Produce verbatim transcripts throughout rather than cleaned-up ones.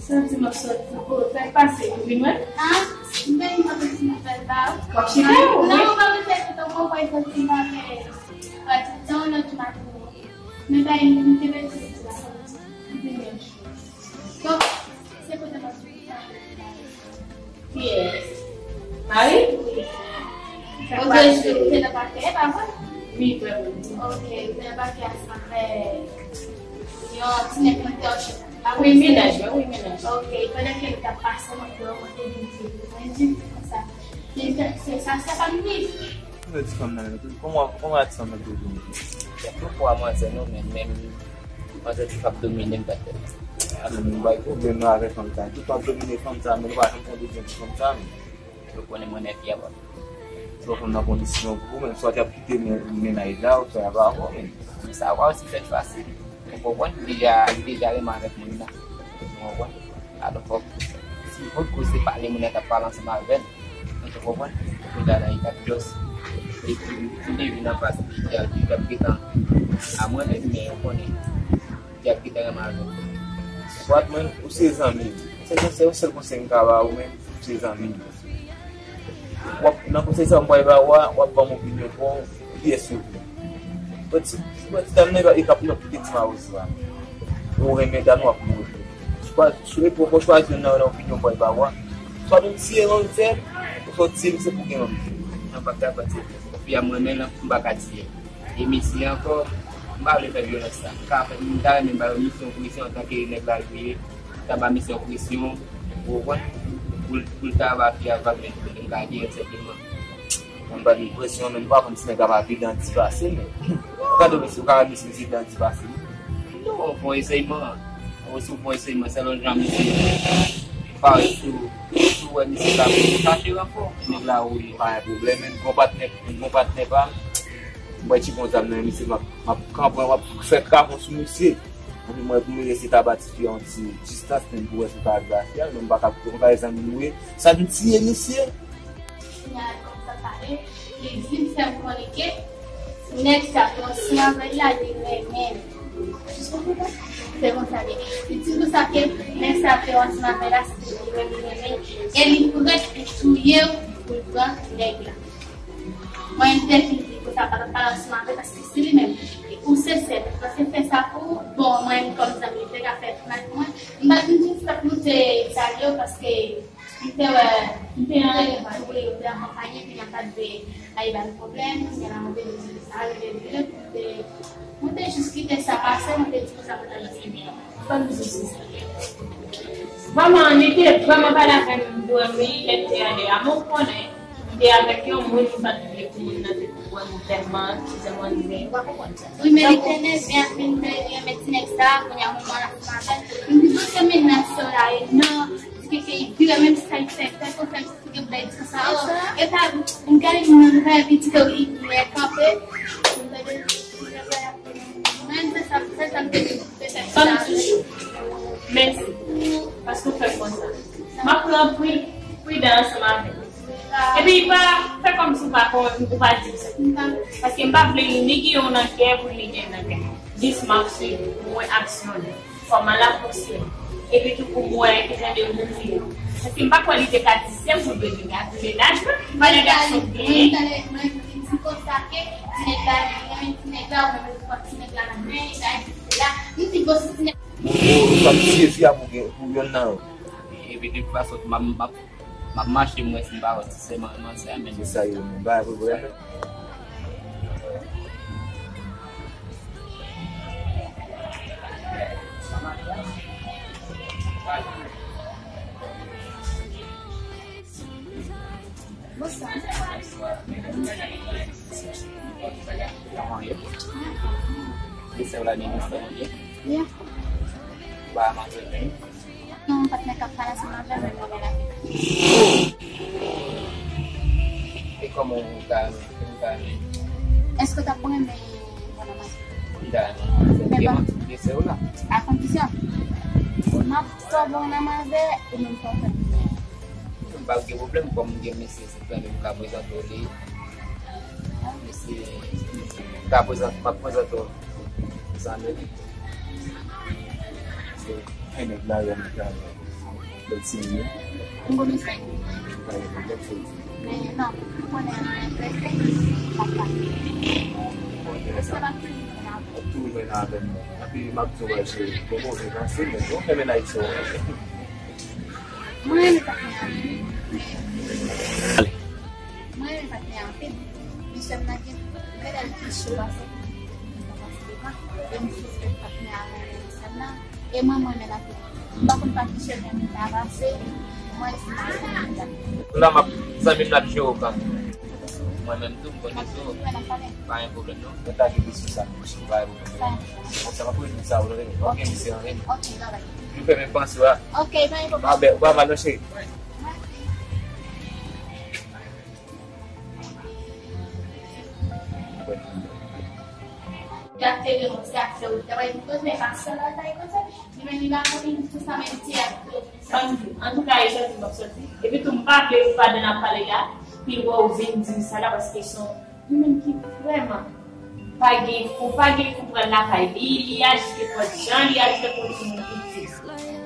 Santi m ap sòti. O, sa k pase? Ou vin wè m? Ah, m vin wè w, m ap di nouvèl ba ou. W ap chita ou? Non, non, m ap rete kote w, mwen wè santi m ap fè. Pati tan w nan di maten. Men bay m te mete di la. M vin wè w. Donk, se kote m ap sòti. Kiyès? Mari? Wi. Sa k pase? Ou te nan pakè, pa vre? Wi, vrèman. Ok, ou te nan pakè ansanm avèk yon ti nèg mwen te chita. Wi, mennaj mwen, wi, mennaj. Ok, pandan ke nou t ap pase, mwen te, mwen te vin di, mwen di konsa. Se, se, se sa, sa pa m di. Mwen di fanm nan, kòman, kòman a ti fanm nan te vini? Kèk fwa, manzè, non, men, men, Manzè toujou ap domine m, patnè. A, men nou bay pwoblèm nan avèk fanm sa. Tout ap domine fanm sa, men nou pa janm konn bezwen ti fanm sa, men. Yo konnen mwen nèg yè, bò. Swa fanm nan kondisyon pou ou, men swa te ap kite men-, mennaj la, ou swa y ap avè w, men. Sa pa osi fèt fasil. Ou konprann? Li deja, li deja renmen avèk moun nan. Ou konprann? Alò, fòk, si potko se pale moun nan t ap pale ansanm avè l, ou te konprann? Kounye a la, li t ap jòs. Epi, tou de vin anfas li, li t ap, li t ap gentan a mwen menm, men ou konnen, li t ap gentan renmen avè l. Swat mwen, ou se zanmi m. Se, se, se yon sèl konsèy m ka ba ou, men, ou se zanmi m. W ap, nan konsèy sa m pral ba ou a, w ap ban m opinyon pa w, kiyès ou vle. Pran ti, pran ti dam nan, e k ap nan kite ti mawozo a. Ou renmen dam nan, w ap mouri. Chwa, chwa, fò w chwazi youn nan, nan opinyon m pral ba ou a. Swa nou tiye l, nou fè, ou fò tiye l, se pou gen yon. Mwen pa ka pati. Fi a m renmen l, m pa ka tiye l. E misye ankò, m pa vle fè vyolans sa. M ka fè, m ta renmen ba yo misyon presyon antanke nèg la yo ye. M ta ba misyon presyon, ou konprann? Pou l, pou l ta ba fi a vag men pou m ka geri l senpleman. Mwen pa gen presyon, men m pa konn si nèg la pa pi dandi pase, men. Ou ka di misye, ou ka wè misye, misye dandi pase, non? Non, fè yon esèyman. Ou si w fè yon esèyman, selon jan misye parèt sou, sou wè misye ka chache ranfò, nèg la ou ye. Pa gen pwoblèm, men m gon patnè, m gon patnè pa m. Mwen ti gon zam nan, misye, m ap, m ap kanpe, m ap fè kapon sou misye. Epi mwen, pou m resi ta ba ti fi a yon ti distans, men pou wè si w ka rive a fi a, men m pa ka koute konsa, e zanmi nou ye. Sa n tiye misye. Kounye a, kòm sa pale, li di m fè m konnen ke nèg sa ke w ansanm avè l la, li renmen l. Se konsa li di. Li di m konsa ke nèg sa ke w ansanm avè l la, se li menm li renmen l. E li prèt pou touye w pou l pran nèg la. Mwen, m te fin di konsa, pa, pa ansanm avè l, paske se li menm. Ou se sèl, paske fè sa pou ou, bon, mwen, kòm zanmi, li te ka fè tout mal pou mwen. M pa t vin jis fèt moute salye w, paske m te wè, m te anreve, wi, ou te akonpaye, kounye a m pa t vle al ba l pwoblèm, kounye a la, mwen te di, sa rive vre, m te, mwen te jis kite sa pase, mwen te di konsa, mwen t ap di, ban m di sa. Vrèman, li te vrèman pale avè m, vrèman, wi, lè m te ale a, men w konnen, m te avèk yon moun, m pa t vle pou moun nan te wè m tèlman, ki te mwen rive, ou pa konprann sa. Wi, men li te nève anpil, men li renmen ti nèg sa, kounye a, moun nan ap fè avè l. M di, bon, se mennaj sa w la ye, non, di ke, ke li vire, menm si sa li fè, fè konfyans, si ke bagay di konsa, oh, e pa, m gade moun nan, m pa epi di ke li, li kanpe, m gade, m gade, Mwen, se sa, se sa m te di, se sa m te di. Mèsi. Paske w fè m konsa. M ap pran pri, pridan ansanm avè w. Epi, pa fè kòmsi w pa konn, ou pa di m sa. Paske m pa vle li ni gen w nan kè pou li gen nan kè. Jis m ap swiv, pou mwen aksyon li. Kòman l ap fonksyone. Epi tou pou m wè ki jan de moun li ye. Paske m pa kwè li te ka di se m pou l bezwen gade mennaj mwen. Pandan gason k genyen. Mwen tande, mwen di konsa ke ti nèg la, li renmen ti nèg la, ou menm ou pran ti nèg la nan men, bagay sesi la. M di bon, si ti nèg. Ou, ou, ou t ap tiye fi a pou gen, pou yonn nan yo. Epi de tout fason, m ap, m ap M ap mache, m wè si m pa wè ti sè man-, manzè a, men. Se sa yo, men. Ba pwoblèm. Bonswa. Kòman w ye? Mesye w la ni mesye w ye? Byen. Ba manzè men. Non, patnè k ap pale ansanm avè m, men mwen la. E kòman w ta renmen, w ta renmen? Èske w t ap renmen mwen nan mache? M ta renmen. Men pa. Gen manzè w la. A kondisyon. M ap fè w bon nan mache, ou menm fè w fè m. M pa gen pwoblèm, kòm m gen mesye, se tanmen m ka prezante w li. Mesye, m ka prezante, m ap prezante w zanmi li. Se, e nèg la, yo, m ka. Ti li. M gon mesaj. Men non, m konnen mwen prese, m ap pale. Bon, enteresan. Èske m ap toujou jwenn avè l? M ap toujou jwenn avè l, men epi m ap di w, cheri, gen move panse, men bon, men men Ayiti, wi. Mwen renmen patnè a anpil, men mwen renmen patnè a anpil. Men sè m nan gen bèl ki cho pase m nan pase devan. E m swete patnè a renmen sè m nan. E mwen, mwen renmen l anpil. M pa konn pa ki chemen m ta pase. Mwen eseye se sa m ta. Kounye a m ap, zanmi m nan ap jere w kanmenm. Mwen menm tou, m konnen tou. Pa gen pwoblèm non. Mwen ta gen kesyon sa m kesyon, pa gen pwoblèm. Bon, sa m ap redi sa ou tande. Ok, mesye, anyen. Ok, bye bye. Nou fè men panse w a. Ok, pa gen pwoblèm. Ba bè, ou pa mal non, cheri. Y ap te gen yon ti aksè ou te bay pou kote, men pa sèl al bay kote. Li menm li pa konn tout sa, men li te ap. Antouka, e sòti m ap sòti. Epi tou, m pa vle ou pa dan n ap pale la, pi wè ou vin di m sa la, paske se yon, li menm ki vrèman pa gen, ou pa gen konprann lakay li, li aji nenpòt jan, li aji tankou yon timoun piti.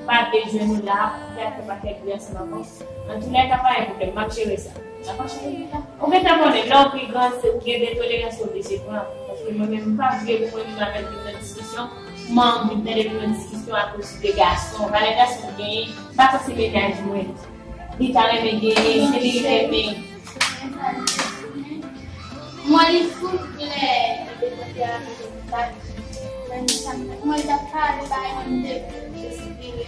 Pa vle jwenn ou la, li ap fè pakèt bri ansanm avè w. Antoulèka, pa gen pwoblèm, m ap jere sa. Ou gentan konnen, lè w pi gran, se ou gen de tolerans ou oblije pran. Paske mwen menm, m pa vle pou mwen menm avè l vin nan diskisyon. M anvi tande vin nan diskisyon akoz de gason. Valè gason genyen, m pa panse mennaj mwen. Li ta renmen genyen, se li ki renmen. Mwen li fou, lè li te konte avèk mwen. Mwen li t ap pale, bay mwen, m te vin, m te sipire.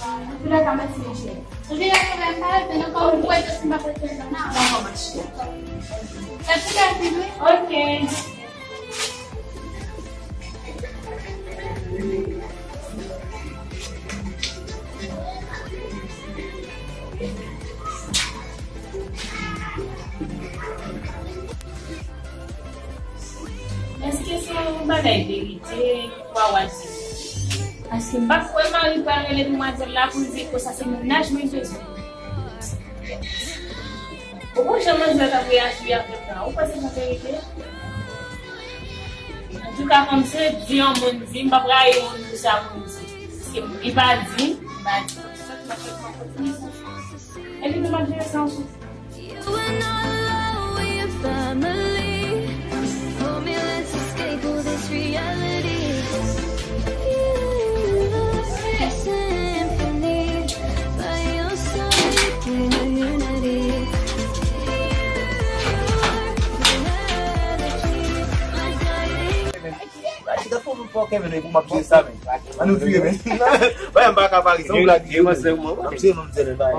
Antoulèka, mèsi, monchè. Ou vin ak pwoblèm pa yo, men nan kò ou kwè ke si m pa fè sa nan. Nan kò, monchè. Fè ti kalkil, wi. Ok. Èske se yon bagay verite? Kwa w a di. Paske m pa kwè mari pral rele demwazèl la pou l di konsa se mennaj mwen bezwen. Ou konn jan manzè t ap reyaji avèk la. Ou kwè se yon verite? Antouka, kòm se di yon moun di, m p ap rayi moun pou sa moun di. Paske li pa di, li pa di. Epi nou m ap jere sa ansanm. You and all are we a family? Hold me, let's escape all this reality. You are a symphony. By your side, we are unity. You are the key, my guiding. Ay, chita, fò, fò Kevin, pou m ap jere sa, men. An nou vire, men. Bay, m pa ka pale, se yon blag. M ap jere, m ap jere, bay.